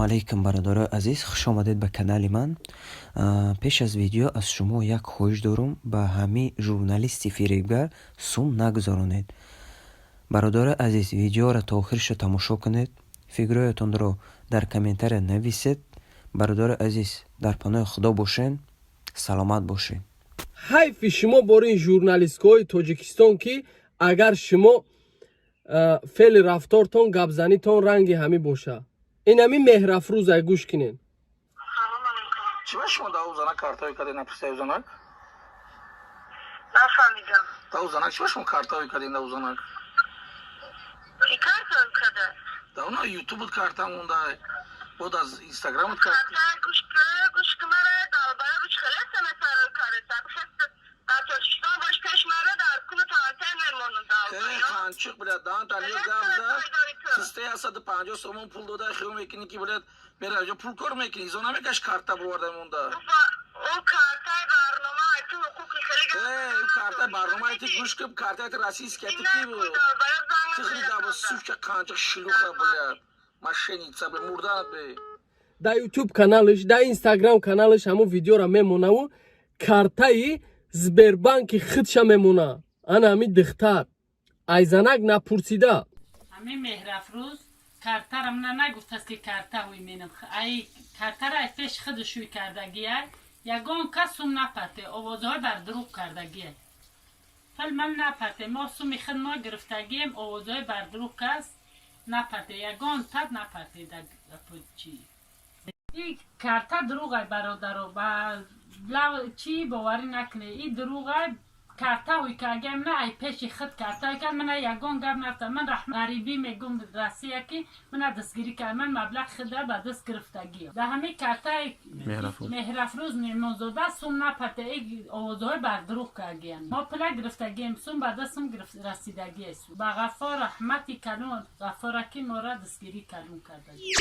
Алайкум, бародарои азиз, хуш омадед ба канали ман. Пеш аз видео аз шумо як хоҳиш дорум: ба ҳамин журналисти фиребгар сум нагузаронед. Бародарои азиз, видеоро то охириша тамошо кунед, фикрҳоятонро дар комментария нависед. Бародарои азиз, дар паноҳи Худо бошед, саломат бошед. Ҳайфи шумо бори журналисткоҳои Тоҷикистон, ки агар шумо феъли рафтортон, гапзанитон ранги ҳамӣ боша. Ин ҳами Меҳрафрӯзай, гӯш кинен. Чӣ ба шумо даъу занак картаҳои кардед, напурсидаю занак? Нафаҳмидам. Даъу занак, чӣ ба шумо картаҳои кардед, даъу занак? Ки картаҳои када? Даъу на ютубут карта монда, бод аз инстаграмут карта. Карта, гӯш, гӯш ки, мара далбара буч хеле сана карда. Дар Тоҷикистон бош, пеш мара дар куну тантен мемонам. Э, қанчиқ, блядь, даҳан таниё гап за. Систаи 150 сомон пул дода, хиёл мекунӣ, ки, блядь, мера ҷо пул кор мекунӣ, изо намекаш карта бироварда монда. Ӯ картаи барнома ту ҳуқуқи хеле. Э, ӯ картаи барнома ти, гӯш ки, картаи российский ти ки буд? Тихри даба, сучка, қанчиқ, шлюха, блядь, мошенница, блядь, мурданат бе. Дар Ютуб каналаш, дар Инстаграм каналаш ҳамун видеора мемонаву картаи Сбербанки худша мемона. Ана ҳами духтар айзанак напурсида. Ҳамин Меҳрафрӯз картара мана нагуфтааст, ки карта ҳуй менам. Ай картара ай пеш худу шӯй кардагия, ягон кас сум напарте, овозҳои бар дурӯғ кардагия. Фал ман напарте, мо суми худ мо гирифтагием, овозҳои бар дурӯғ, кас напарте, ягон тад напарте. Чи и карта дурӯғай, бародаро, ба чӣ боварӣ накунед, и дурӯғай. Карта ҳуй кардагиам на, ай пеши худ карта ҳуй кард. Мана ягон гап нафта, ман ғарибӣ мегум, Россия, ки мана дастгирӣ кард, ман маблағ худа ба даст гирифтагиам. Дар ҳамин картаи Меҳрафрӯз Неъмонзода сум напарте, и овозҳои бар дурӯғ кардагиам. Мо пула гирифтагием, сум ба дастум расидагиест. Ба Ғаффор раҳмати калон, Ғаффора, ки мора дастгирӣ калон кардагӣ.